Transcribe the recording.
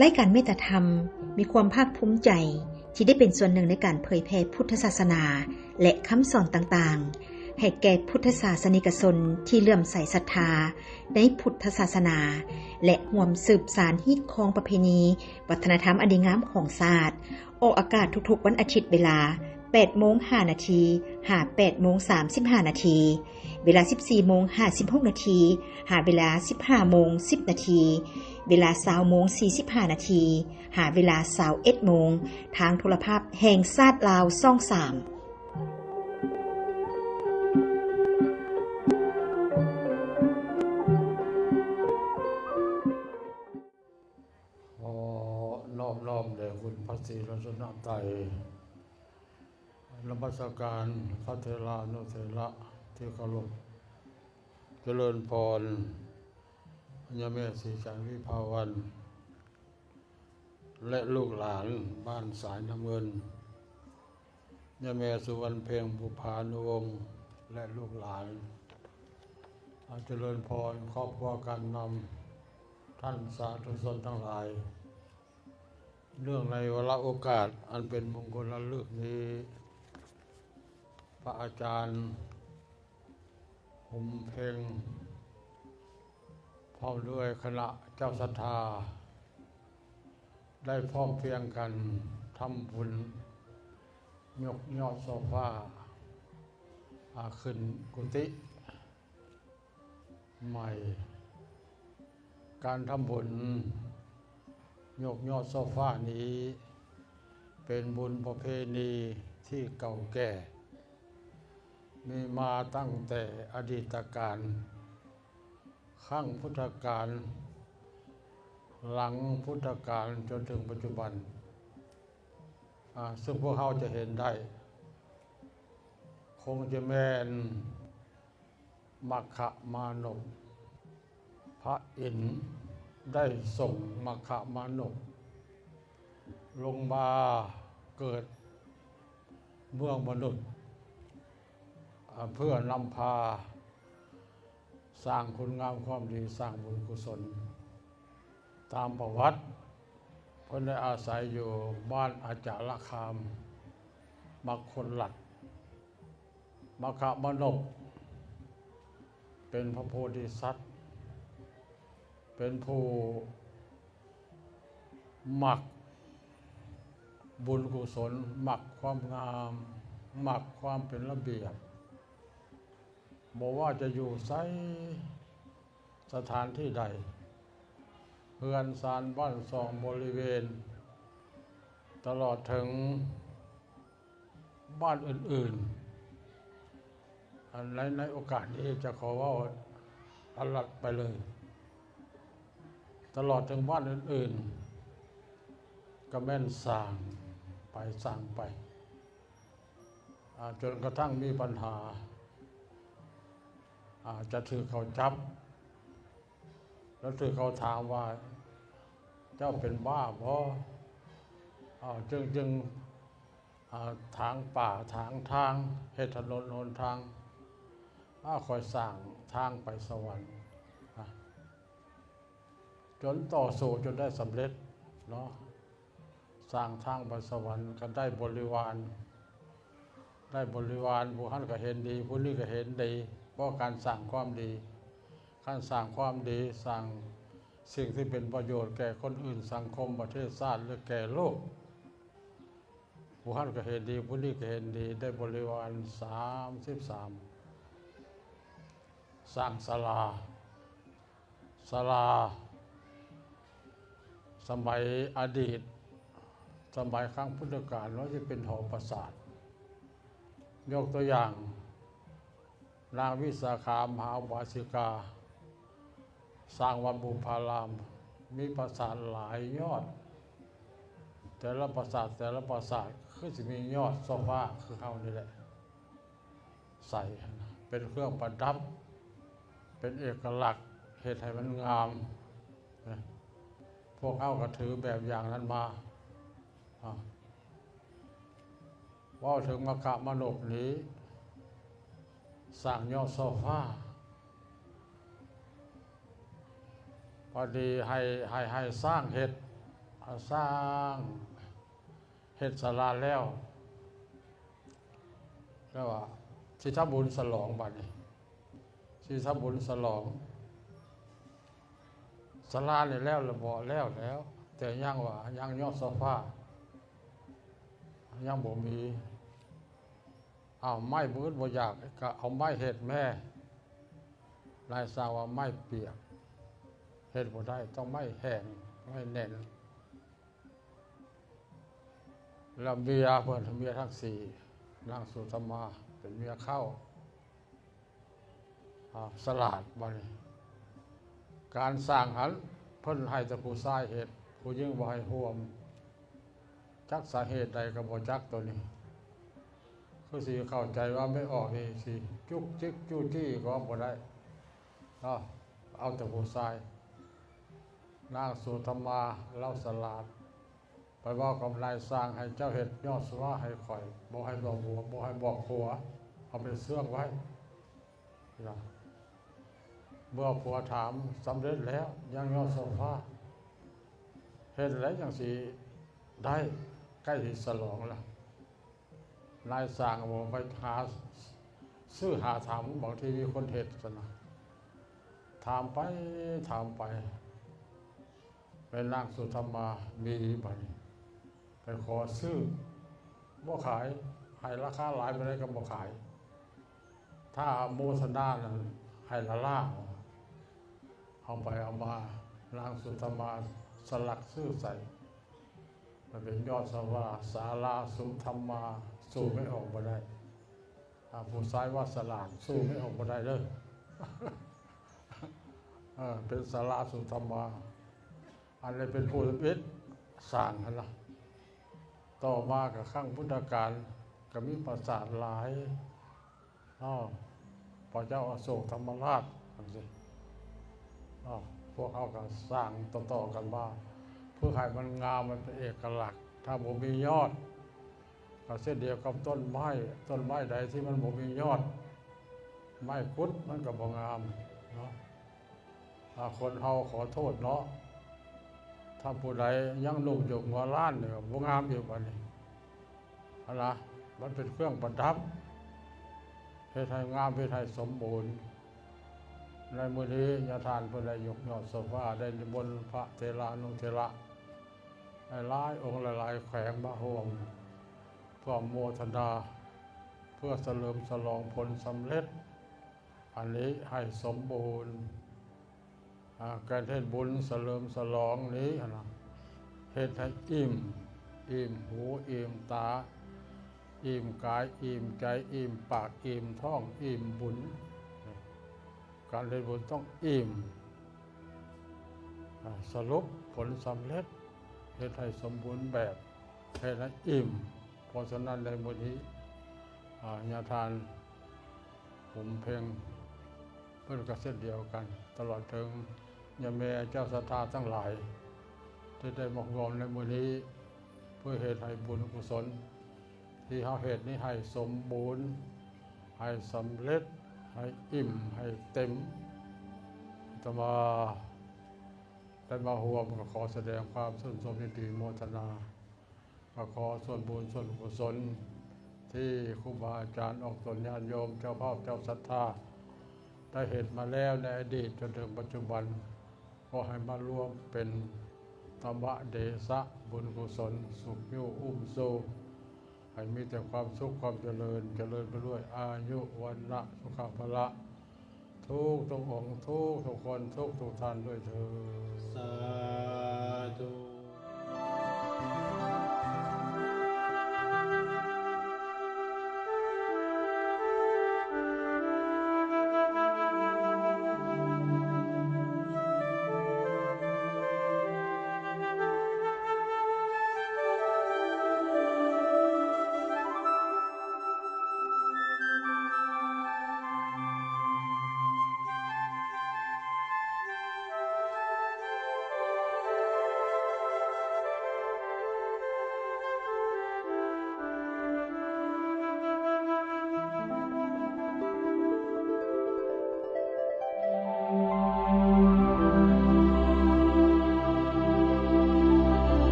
ລາຍການເມດຕາທຳ ມີຄວາມພາກພູມໃຈທີ່ໄດ້ເປັນສ່ວນໜຶ່ງໃນການເຜີຍແຜ່ພຸດທະສາສະໜາ ແລະ ຄຳສອນຕ່າງໆ ໃຫ້ແກ່ພຸດທະສາສະນິກະຊົນທີ່ເຫຼື້ອມໃສສັດທາໃນພຸດທະສາສະໜາ ແລະ ຮ່ວມສືບສານຮີດຄອງປະເພນີ ວັດທະນະທຳອັນດີງາມຂອງຊາດ. ອອກອາກາດທຸກໆວັນອາທິດເວລາແປດໂມງຫ້ານາທີ ຫາແປດໂມງສາມສິບຫ້ານາທີ, ເວລາສິບສີ່ໂມງຫ້າສິບຫົກນາທີ ຫາເວລາສິບຫ້າໂມງສິບນາທີ, ເວລາຊາວໂມງສີ່ສິບຫ້ານາທີ ຫາເວລາຊາວເອັດໂມງ ທາງໂທລະພາບແຫ່ງຊາດລາວ ຊ່ອງສາມ. ຂໍນອບນ້ອມແດ່ຄຸນພະສີລັດຕະນະໄຕ ນະມັດສະການພະເຖລານຸເຖລະທີ່ເຄົາລົບ, ຈະເລີນພອນ ຍາແມ່ສີຈັນ ວິພາວັນ ແລະ ລູກຫຼານບ້ານສາຍນ້ຳເງິນ, ຍາແມ່ສຸວັນເພັງ ບຸບພານຸວົງ ແລະ ລູກຫຼານ, ອາ ຈະເລີນພອນຄອບຄົວການນຳ, ທ່ານສາທຸຊົນທັງຫຼາຍ, ເນື່ອງໃນວາລະໂອກາດອັນເປັນມົງຄົນລະລຶກນີ້, ພະອາຈານ ຫົມເພັງ ພ້ອມດ້ວຍຄະນະເຈົ້າສັດທາ ໄດ້ພ້ອມພຽງກັນທຳບຸນຍົກຍອດໂຊຟາ ອາ ຂຶ້ນກຸຕິໃໝ່. ການທຳບຸນຍົກຍອດໂຊຟານີ້ ເປັນບຸນປະເພນີທີ່ເກົ່າແກ່ ມີມາຕັ້ງແຕ່ອະດີດຕະການ, ຄັ້ງພຸດທະການ, ຫຼັງພຸດທະການ ຈົນເຖິງປັດຈຸບັນ, ອາ, ເຊິ່ງພວກເຮົາຈະເຫັນໄດ້ ຄົງຈະແມ່ນ ມັກຂະມານົບ, ພະອິນໄດ້ສົ່ງມັກຂະມານົບລົງມາເກີດເມືອງມະນຸດ, ເພື່ອນຳພາສ້າງຄຸນງາມຄວາມດີ, ສ້າງບຸນກຸສົນ. ຕາມປະຫວັດ, ເພິ່ນໄດ້ອາໄສຢູ່ບ້ານອາຈາລະຄາມ, ມັກຄົນລັດ. ມັກຂະມານົບ ເປັນພະໂພທິສັດ, ເປັນຜູ້ມັກບຸນກຸສົນ, ມັກຄວາມງາມ, ມັກຄວາມເປັນລະບຽບ. ບໍ່ວ່າຈະຢູ່ໃສ, ສະຖານທີ່ໃດ, ເຮືອນຊານບ້ານຊ່ອງບໍລິເວນ, ຕະຫຼອດເຖິງ ບ້ານອື່ນໆ, ອັນໃນ, ໃນໂອກາດນີ້ຈະຂໍເວົ້າລັດໆໄປເລີຍ, ຕະຫຼອດເຖິງບ້ານອື່ນໆ ກໍແມ່ນສ້າງໄປ, ສ້າງໄປ, ອາ, ຈົນກະທັ້ງມີບັນຫາ, ອາ, ຈະຖືກເຂົາຈັບ, ແລ້ວຖືກເຂົາຖາມວ່າ ເຈົ້າເປັນບ້າບໍ? ອາ, ຈຶ່ງ, ຈຶ່ງ ອາ, ຖາງປ່າ, ຖາງທາງ, ເຮັດຖະໜົນຫົນທາງ, ອາ, ຂ້ອຍສ້າງທາງໄປສະຫວັນ, ອາ, ຈົນຕໍ່ສູ້ຈົນໄດ້ສຳເລັດເນາະ, ສ້າງທາງໄປສະຫວັນ ກໍໄດ້ບໍລິວານ, ໄດ້ບໍລິວານ, ຜູ້ຫັ້ນກໍເຫັນດີ, ຜູ້ນີ້ກໍເຫັນດີ, ເພາະການສ້າງຄວາມດີ, ການສ້າງຄວາມດີ, ສ້າງສິ່ງທີ່ເປັນປະໂຫຍດແກ່ຄົນອື່ນ, ສັງຄົມ, ປະເທດ, ຊາດ ແລະ ແກ່ໂລກ. ຜູ້ຫັ້ນກໍເຫັນດີ, ຜູ້ນີ້ກໍເຫັນດີ, ໄດ້ບໍລິວານສາມສິບສາມ, ສ້າງສາລາ, ສາລາສະໄໝອະດີດ, ສະໄໝຄັ້ງພຸດທະການ ວ່າຊິເປັນຫໍປາສາດ. ຍົກຕົວຢ່າງ, ນາງວິສາຂາ ມະຫາອຸບາສິກາ ສ້າງວັດບຸບພາລາມ, ມີປາສາດຫຼາຍຍອດ, ແຕ່ລະປາສາດ, ແຕ່ລະປາສາດ ຄືຊິມີຍອດໂຊຟາຄືເຮົານີ້ແຫຼະ, ໃສ່ເປັນເຄື່ອງປະດັບ, ເປັນເອກະລັກ, ເຮັດໃຫ້ມັນງາມ. ພວກເຮົາກໍຖືແບບຢ່າງນັ້ນມາ. ເວົ້າເຖິງມັກຂະມານົບນີ້ ສ້າງຍອດໂຊຟາ, ພໍດີໃຫ້, ໃຫ້, ໃຫ້ຊ່າງເຮັດ, ສ້າງເຮັດສາລາແລ້ວ ແລ້ວວ່າຊິທຳບຸນສະຫຼອງ ບາດນີ້ຊິທຳບຸນສະຫຼອງສາລານີ້ແລ້ວລະບໍ? ແລ້ວແລ້ວ ແຕ່ຍັງວ່າຍັງຍອດໂຊຟາ ຍັງບໍ່ມີ. ເອົາໄມ້ບໍ່ອຶດບໍ່ຢາກ ກະເອົາໄມ້ເຮັດແມ້. ນາຍຊ່າງວ່າໄມ້ປຽກເຮັດບໍ່ໄດ້ ຕ້ອງໄມ້ແຫ້ງ ໄມ້ແໜ້ນ. ແລ້ວເມຍເພິ່ນ ເມຍທັງສີ່ ນາງສຸທຳມາເປັນເມຍເຂົາ ອາ ສະຫຼາດ. ບາດນີ້ການສ້າງຫັ້ນ ເພິ່ນໃຫ້ແຕ່ຜູ້ຊາຍເຮັດ ຜູ້ຍິງບໍ່ໃຫ້ຮ່ວມ. ຈັກສາເຫດໃດກໍບໍ່ຈັກໂຕນີ້ ຄືຊິເຂົ້າໃຈວ່າແມ່ອອກນີ້ຊິຈຸກຈິກຈູ້ຈີ້ກໍບໍ່ໄດ້ເນາະ ເອົາແຕ່ຜູ້ຊາຍ. ນາງສຸທຳມາລາວສະຫຼາດ ໄປເວົ້າກັບນາຍຊ່າງ ໃຫ້ເຈົ້າເຮັດຍອດໂຊຟາໃຫ້ຂ້ອຍ ບໍ່ໃຫ້ບອກຜົວ ບໍ່ໃຫ້ບອກຜົວ ເອົາໄປເຊື່ອງໄວ້. ເມື່ອຜົວຖາມສຳເລັດແລ້ວ ຍັງຍອດໂຊຟາ ເຮັດແລ້ວຈັ່ງຊິໄດ້ ໃກ້ຊິສະຫຼອງລະ. ນາຍຊ່າງບອກໄປຫາ ຊື້ຫາຖາມ ບາງທີມີຄົນເຮັດຊັ້ນນະ. ຖາມໄປຖາມໄປ ແມ່ນາງສຸທຳມາມີ ບາດນີ້ໄປຂໍຊື້ ບໍ່ຂາຍ ໃຫ້ລາຄາຫຼາຍປານໃດກໍບໍ່ຂາຍ. ຖ້າໂມທະນານັ້ນໃຫ້ລ້າໆ ເອົາໄປເອົາມາ ນາງສຸທຳມາສະຫຼັກຊື່ໃສ່ ມັນເປັນຍອດສາລາ ສາລາສຸທຳມາ ສູ້ແມ່ອອກບໍ່ໄດ້. ອາ ຜູ້ຊາຍວ່າສະຫຼາດ ສູ້ແມ່ອອກບໍ່ໄດ້ເດີ. ເອີ ເປັນສາລາສຸທຳມາ ອັນນີ້ເປັນຜູ້ທຳອິດສ້າງຫັ້ນລະ. ຕໍ່ມາກໍຄັ້ງພຸດທະການກໍມີປາສາດຫຼາຍເນາະ ພະເຈົ້າອະໂສກທຳມະລາດຈັ່ງຊີ້ເນາະ. ພວກເຮົາກໍສ້າງຕໍ່ໆກັນມາ ເພື່ອໃຫ້ມັນງາມ ມັນເປັນເອກະລັກ. ຖ້າບໍ່ມີຍອດ ກໍເຊັ່ນດຽວກັບຕົ້ນໄມ້ ຕົ້ນໄມ້ໃດທີ່ມັນບໍ່ມີຍອດ ໄມ້ກຸດມັນກໍບໍ່ງາມເນາະ. ອາ ຄົນເຮົາຂໍໂທດເນາະ ຖ້າຜູ້ໃດຍັງນຸ່ງຢູ່ຫົວລ້ານນີ້ກໍບໍ່ງາມອີກບາດນີ້ ຫັ້ນນະ. ມັນເປັນເຄື່ອງປະດັບ ເຮັດໃຫ້ງາມ ເຮັດໃຫ້ສົມບູນ. ໃນມື້ນີ້ຍາທ່ານເພິ່ນໄດ້ຍົກຍອດໂຊຟາ ໄດ້ນິມົນພະເຖລານຸເຖລະ ຫຼາຍໆອົງ ຫຼາຍໆແຂວງມາຮ່ວມ ເພື່ອໂມທະນາ ເພື່ອສະເຫຼີມສະຫຼອງຜົນສຳເລັດອັນນີ້ໃຫ້ສົມບູນ. ອາ ການເຮັດບຸນສະເຫຼີມສະຫຼອງນີ້ຫັ້ນນະ ເຮັດໃຫ້ອີ່ມ ອີ່ມຫູ ອີ່ມຕາ ອີ່ມກາຍ ອີ່ມໃຈ ອີ່ມປາກ ອີ່ມທ້ອງ ອີ່ມບຸນ. ການເຮັດບຸນຕ້ອງອີ່ມ ອາ ສະຫຼຸບຜົນສຳເລັດ ເຮັດໃຫ້ສົມບູນແບບ ເຮັດໃຫ້ອີ່ມ. ເພາະສະນັ້ນໃນມື້ນີ້ ອາ ຍາທ່ານຫຸມເພັງ ເພິ່ນກໍເຊັ່ນດຽວກັນ ຕະຫຼອດເຖິງຍາແມ່ເຈົ້າສັດທາທັງຫຼາຍ ທີ່ໄດ້ມາຮ່ວມໃນມື້ນີ້ ເພື່ອເຮັດໃຫ້ບຸນກຸສົນ ທີ່ເຮົາເຮັດນີ້ໃຫ້ສົມບູນ ໃຫ້ສຳເລັດ ໃຫ້ອີ່ມ ໃຫ້ເຕັມ. ອາດຕະມາໄດ້ມາຮ່ວມ ກໍຂໍສະແດງຄວາມຊື່ນຊົມຍິນດີໂມທະນາ ກໍຂໍສ່ວນບຸນສ່ວນກຸສົນ ທີ່ຄູບາອາຈານອອກຕົນ ຍາດໂຍມ ເຈົ້າພາບເຈົ້າສັດທາ ໄດ້ເຮັດມາແລ້ວໃນອະດີດຈົນເຖິງປັດຈຸບັນ ຂໍໃຫ້ມາລວມເປັນຕະບະເດຊະບຸນກຸສົນ ຊຸກຍູ້ອຸ້ມຊູ ໃຫ້ມີແຕ່ຄວາມສຸກຄວາມຈະເລີນ ຈະເລີນໄປດ້ວຍອາຍຸ ວັນນະ ສຸຂະ ພະລະ ທຸກໆອົງ ທຸກໆຄົນ ທຸກໆທ່ານດ້ວຍເທີ້ນ. ສາທຸ.